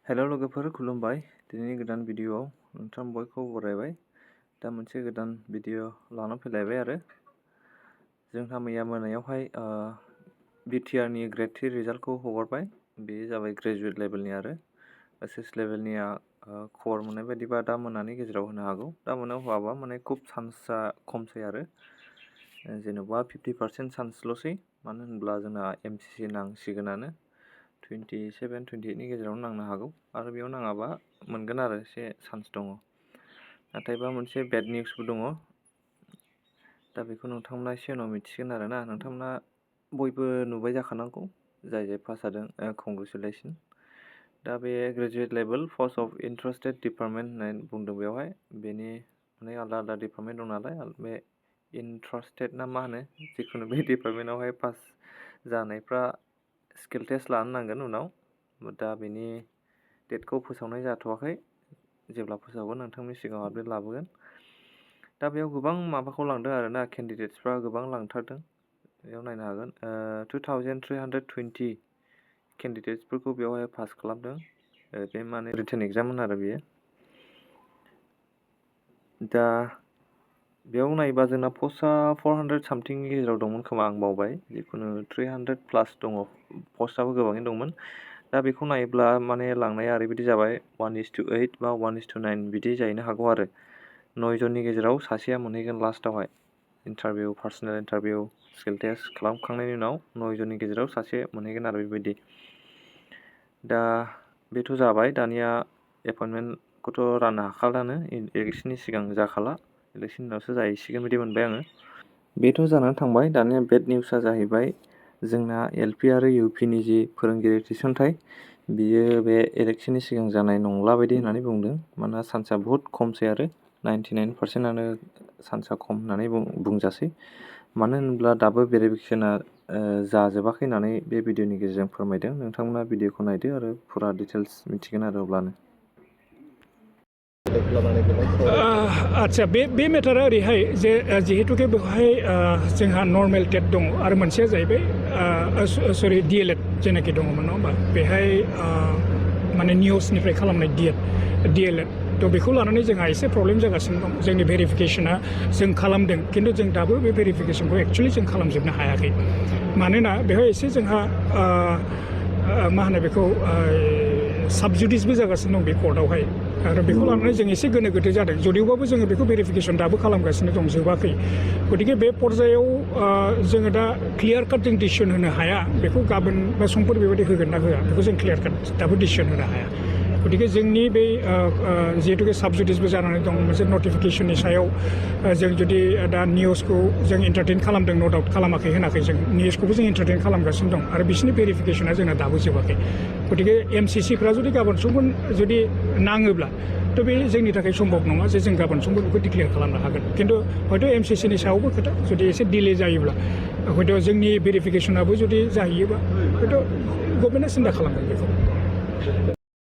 हेल' लोगोफोर खुलुमबाय। दिनैनि गोदान भिडिअआव नोंथां बयखौ बरायबाय। दा मोनसे गोदान भिडिअ लाना फैलायबाय आरो जोंहा मैया मोनायावहाय बिटिआरनि ग्रेड 3 रिजाल्टखौ हगारबाय। बेयो जाबाय ग्रेजुवेट लेभेलनि आरो एसएस लेभेलनिया खबर मोननाय बायदिबा दा मोनानि गेजेराव होनो हागौ। दा मोनायाव होआबा माने खुब चान्सआ खमसै आरो जेन'बा 50% चान्सल'सै। मानो होनब्ला जोंना एमसिसि नांसिगोनानो 27-28 नि गेजेरावनो नांनो हागौ आरो बेयाव नाङाबा मोनगोन आरो एसे चान्स दङ। नाथायबा मोनसे बेड निउसबो दङ। दा बेखौ नोंथांमोना एसे उनाव मिथिगोन आरो ना। नोंथांमोना बयबो नुबाय जाखानांगौ, जाय पास जादों कंग्रेचुलेसन। दा बे graduate level post of interested department होननानै बुंदों बेवहाय। बेनि माने आलादा आलादा डिपार्टमेन्ट दं नालाय, बे इन्टारेस्टेड ना मा होनो, जिखुनु बे डिपार्टमेन्टआवहाय पास जानायफ्रा स्किल टेस्ट लानो नांगोन उनाव। दा बेनि डेटखौ फोसावनाय जाथ'वाखै। जेब्ला फोसावगोन नोंथांनि सिगाङाव आपडेट लाबोगोन। दा बेयाव गोबां माबाखौ लांदों आरो ना, केन्डिडेट्सफ्रा गोबां लांथारदों। बेयाव नायनो हागोन 2320 केन्डिडेट्सफोरखौ बेवहाय पास खालामदों। बे माने रिटेन एग्जाममोन आरो बेयो। दा बेयाव नायोबा जोंना पस्टआ 400 सामथिंनि गेजेराव दंमोन खोमा, आं बावबाय। जिखुनु 300 प्लास दङ, पस्टआबो गोबाङैनो दंमोन। दा बेखौ नायोब्ला माने लांनाया ओरैबायदि जाबाय 1:8 बा 1:9 बिदि जाहैनो हागौ आरो 9 जननि गेजेराव सासेया मोनहैगोन लास्टावहाय। Interview, personal interview, skill test खालामखांनायनि उनाव 9 जननि गेजेराव सासे मोनहैगोन आरो बेबायदि। दा बेथ' जाबाय। दानिया एपइन्टमेन्टखौथ' राननो हाखालानो, इलेक्सननि सिगां जाखाला, इलेक्सननि उनावसो जाहैसिगोन बिदि मोनबाय आङो। बेथ' जानानै थांबाय। दानिया बेड निउसआ जाहैबाय जोंना एलपि आरो इउपिनि जि फोरोंगिरि थिसनथाइ, बियो बे इलेक्सननि सिगां जानाय नंला बायदि होननानै बुंदों। मानोना चान्सआ बहुद खमसै आरो 99%आनो चान्सआ खम होननानै बुंजासै। मानो होनब्ला दाबो भेरिफिकेसना जाजोबाखै होननानै बे भिडिअनि गेजेरजों फोरमायदों। नोंथांमोना भिडिअखौ नायदो आरो फुरा डिटेल्स मिथिगोन आरो अब्लानो। आच्छा, बे मेटारा ओरैहाय जे जिहेतुके बेवहाय जोंहा नर्मेल टेट दङ आरो मोनसेया जाहैबाय सरि डिएलएड जेनाखि दङमोन, नङा होमबा? बेहाय माने निउसनिफ्राय खालामनाय डिएलएड। थ' बेखौ लानानै जोंहा एसे प्रब्लेम जागासिनो दं। जोंनि भेरिफिकेसना जों खालामदों, खिन्थु जों दाबो बे भेरिफिकेसनखौ एक्सुवेलि जों खालामजोबनो हायाखै। मानोना बेवहाय एसे जोंहा मा होनो बेखौ साबजुडिसबो जागासिनो दं बे कर्टआवहाय। आरो बेखौ लानानै जों एसे गोनो गोथो जादों। जदिवबाबो जोङो बेखौ भेरिफिकेसन दाबो खालामगासिनो दं, जोबाखै। गतिके बे पर्यायाव जोङो दा क्लियार काट जों डिसिसन होनो हाया। बेखौ गाबोन बा समफोर बेबायदि होगोन ना होआ, बेखौ जों क्लियार काट दाबो डिसिसन होनो हाया। गतिके जोंनि बे जिहेतुके साबजुडिसबो जानानै दं, मोनसे नटिफिकेसननि सायाव जों जुदि दा निउसखौ जों एन्टारटेन खालामदों, न' डाउट खालामाखै होनाखै, जों निउसखौबो जों एन्टारटेन खालामगासिनो दं आरो बिसोरनि भेरिफिकेसना जोंना दाबो जोबाखै। गतिके एमसिसिफ्रा जुदि गाबोन समफोर जुदि नाङोब्ला थ' बे जोंनि थाखाय सम्भब नङा जे जों गाबोन समफोर बेखौ डिक्लेयार खालामनो हागोन। खिन्थु हयथ' एमसिसिनि सायावबो खोथा, जुदि एसे डिले जायोब्ला हयथ' जोंनि भेरिफिकेसनाबो जुदि जाहैयोबा हयथ' गभर्नमेन्टआ सिन्था खालामगोन बेखौ।